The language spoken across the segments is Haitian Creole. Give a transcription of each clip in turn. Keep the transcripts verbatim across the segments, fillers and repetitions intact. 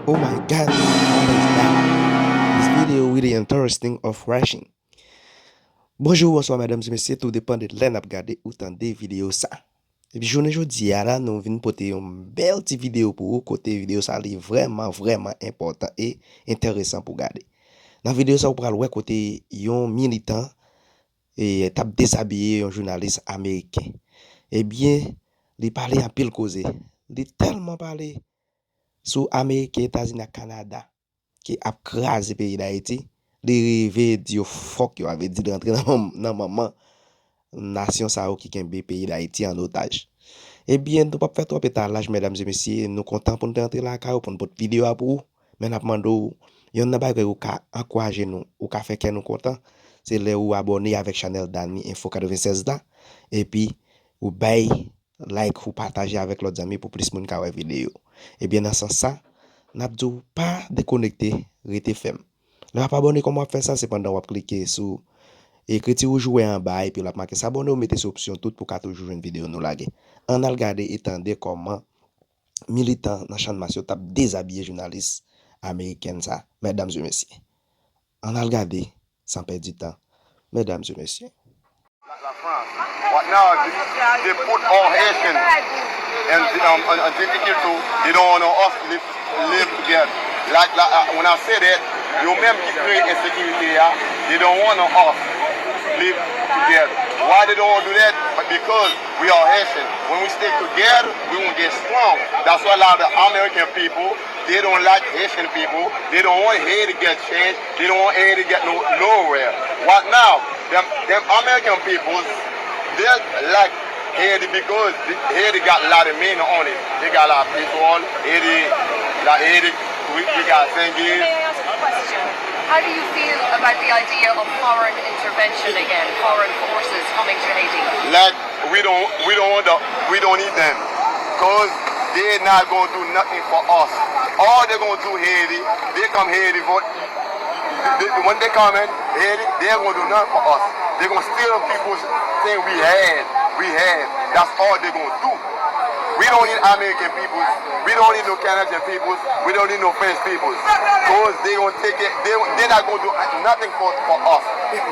Oh my God, what is that? This video really interesting of rushing. Bonjou, bonswa, medam e mesye, tou depann de lè n ap gade ou tande videyo sa. Epi jounen jodi a la, nou vin pote yon bèl ti videyo pou ou, kote videyo sa li vrèman, vrèman enpòtan e enteresan pou gade. Nan videyo sa, ou pral wè kote yon militan e, t ap dezabiye yon jounalis ameriken. Ebyen, li pale anpil koze. Li tèlman pale sou Ameriken, Etazini ak Kanada ki ap kraze peyi Dayiti, li rive di yo fòk yo, sa vle di li rantre nan manm- nan manman nasyon sa yo ki kenbe peyi Dayiti an otaj. Ebyen, nou p ap fè twòp etalaj, medam e mesye, nou kontan pou n te rantre lakay ou, pou n pote videyo a pou ou, men n ap mande w, yonn nan bagay ou ka ankouraje nou, ou ka fè kè nou kontan, se lè ou abòne avèk chanèl Dany Info katrevennsèz la, epi ou bay like, ou pataje avèk lòt zanmi pou plis moun ka wè videyo. Ebyen, nan sans sa, n ap di w pa dekonekte, rete fèm. Lè w ap abòne, kòman w ap fè sa? Se pandan w ap klike sou ekriti wouj ou wè anba a, epi l ap make s'abonner, ou mete sou opsyon tout pou w ka toujou jwenn videyo nou lage. Ann al gade e tande kòman militan nan Channmas yo t ap dezabiye jounalis amerikèn sa, medam e mesye. Ann al gade, san pèdi tan, medam e mesye. Like La France. But now they, they put all Haitian and um, and, and difficult to they don't want us live live together. Like, like uh, when I say that, yo menm ki kreye ensekirite a, they don't want us live together. Why they don't want to do that? But because we are Haitian. When we stay together, we will get strong. That's why a lot of American people they don't like Haitian people. They don't want Haiti to get changed. They don't want Haiti to get no, nowhere. What now? Them, them American people, they like Haiti because Haiti got a lot of money on it. They got a lot of petrol. Haiti, like Haiti, we, we got Zengi. May I ask a question? How do you feel about the idea of foreign intervention again, foreign forces coming to Haiti? Like we don't we don't want the, we don't need them, cause they not gonna do nothing for us. All they gonna do Haiti, they come Haiti for they, when they come in Haiti, they ain't gonna do nothing for us. They gonna steal people's thing we had, we had. That's all they gonna do. We don't need American people. We don't need no Canadian people. We don't need no French people. Cause they gonna take it. They they not gonna do nothing for for us.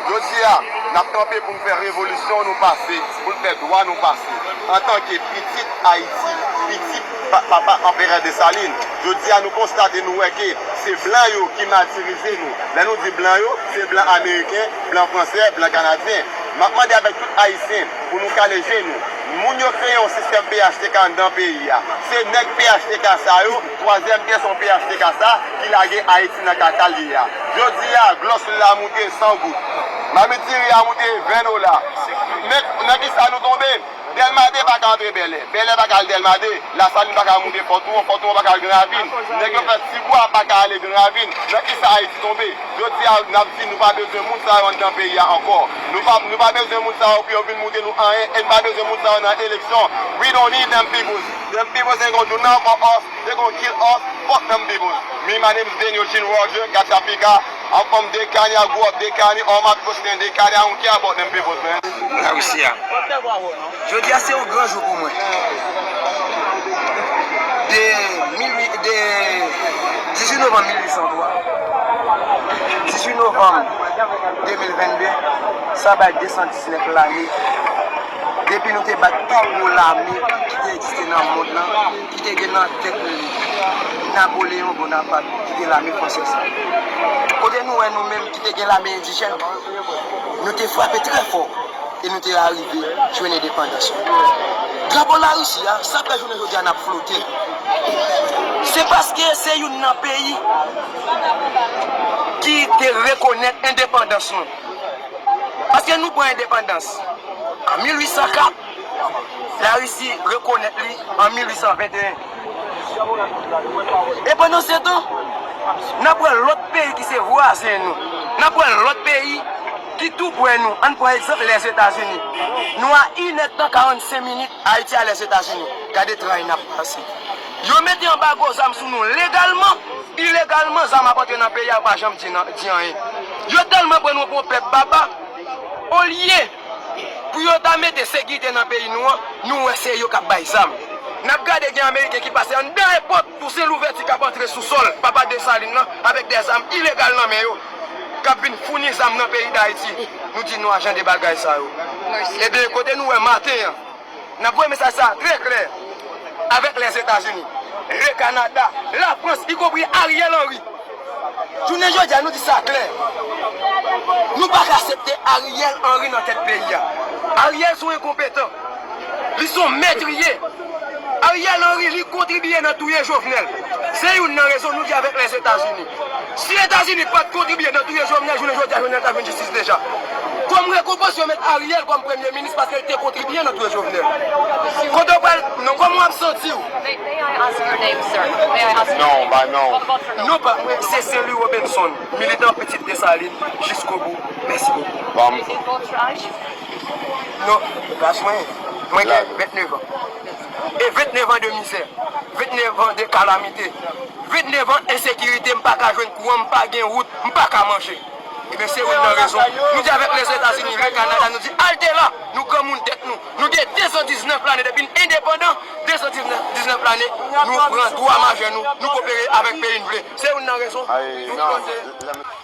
Jodi a, n ap kanpe pou n fè revolisyon nou pase, pou n fè dwa nou pase. Antanke pitit Ayiti, pitit papa Anperè Desalin, jodi a nou konstate, nou wè ke se blan yo ki matirize nou. Lè nou di blan yo, se blan ameriken, blan fransè, blan kanadyen. M ap mande avèk tout Ayisyen pou nou kale je nou. Moun yo kreye yon sistèm P H T K anndan peyi a. Se nèg P H T K sa yo, twazyèm pyès yon P H T K sa, ki lage Ayiti nan kaka l ye a. Jodi a, gloswil la moute san goud. Mamit diri a moute ven dola. Men nan kisa nou tonbe? Dèlma de pa ka antre Bèlè. Bèlè pa ka al Dèlma de. Lasalin pa ka moute Fòtwon. Fòtwon pa ka al Gran Ravin. Nèg yo fè Tibwa pa ka ale Gran Ravin. Nan kisa Ayiti tonbe? Jodi a, n ap di nou pa bezwen moun sa yo anndan peyi a ankò. Nou pa, nou pa bezwen moun sa yo pou yo vin moute nou anyen, e n pa bezwen moun sa yo nan eleksyon. We don't need them people. Them people ain't gonna do nothing for us. They gonna kill us. Fuck them people. Me, my name is Daniel Jean Roger, Gatchapika. I'm from Dekani, I grew up Dekani. All my people stay in Dekani. I don't care about them people, man. Larisi a. Jodi a se yon gran jou pou mwen. De mil uit, de dizuit novanm mil uit san twa, dizuit novanm de mil venn de, sa bay de san diznèf lane depi nou te bat pi gwo lame ki te egziste nan mond lan, ki te gen nan tèt li Napoleon Bonaparte, ki te lame fransè sa. Kote nou wè nou menm ki te gen lame endijèn, nou te frape trè fò e nou te arive jwenn endepandans nou. Drapo Larisi a, sa fè jounen jodi a n ap flote. Se paske se youn nan peyi ki te rekonèt endepandans nou. Paske nou pran endepandans an mil uit san kat, Larisi rekonèt li an mil uit san venteyen. E pandansetan, n ap wè lòt peyi ki se vwazen nou, n ap wè lòt peyi ki tou prè nou. Ann pran egzanp Lèzetazini. Nou a inèdtan karannsenk minit Ayiti a Lèzetazini. Gade tray n ap pase. Yo mete anbago zam sou nou legalman, ilegalman zam ap antre nan peyi a, yo pa janm di nan, di anyen. Yo tèlman pran nou pou yon pèp baba, olye pou yo ta mete sekirite nan peyi nou an, nou wè se yo k ap bay zam. N ap gade gen Ameriken ki pase anndan èpòt Tousen Louvèti k ap antre sou sòl Papa Desalin nan avèk de zam ilegal nan men yo, k ap vin founi zam nan peyi Dayiti. Nou di nou a jan de bagay sa yo. Ebyen, kote nou wè maten an, n ap voye mesaj sa a trè klè avèk Lèzetazini, le Kanada, Lafrans, ikonpri Ariel Henry. Jounen jodi a, nou di sa klè. Nou pa ka aksepte Ariel Henry nan tèt peyi a. Ariel se yon enkonpetan. Li se yon metriye. Ariel Henry, li kontribiye nan touye Jovenel. Se youn nan rezon nou di avèk Lèzetazini. Si Etazini pa t kontribiye nan touye Jovenel, jounen jodi a, Jovenel ta jwenn jistis deja. Kòm rekonpans, yo met Ariel kòm premye minis paske l te kontribiye nan touye Jovenel. Kote w pral, non, kòman w ap santi w? May, may I ask your name, sir? May I ask your name? Non, ba non. Non, pa, mwen se Saint Louis Robinson, militan Pitit Desalin jiskobou. Mèsi bokou. Bon. Is it both your eyes? Non, ras mwen, mwen gen vennèf an. E vennèf an de mizè, vennèf an de kalamite, vennèf an ensekirite, m pa ka jwenn kouran, m pa gen wout, m pa ka manje. Ebyen, se youn nan rezon. Nou di avèk Lèzetazini, le Kanada, nou di, halte la, nou granmoun tèt nou. Nou gen de san diznèf lane depi n endepandan, de san diznèf lane, nou pran dwa majè nou, nou kopere avèk peyi n vle. Se youn nan rezon. Ay, nou non. Panse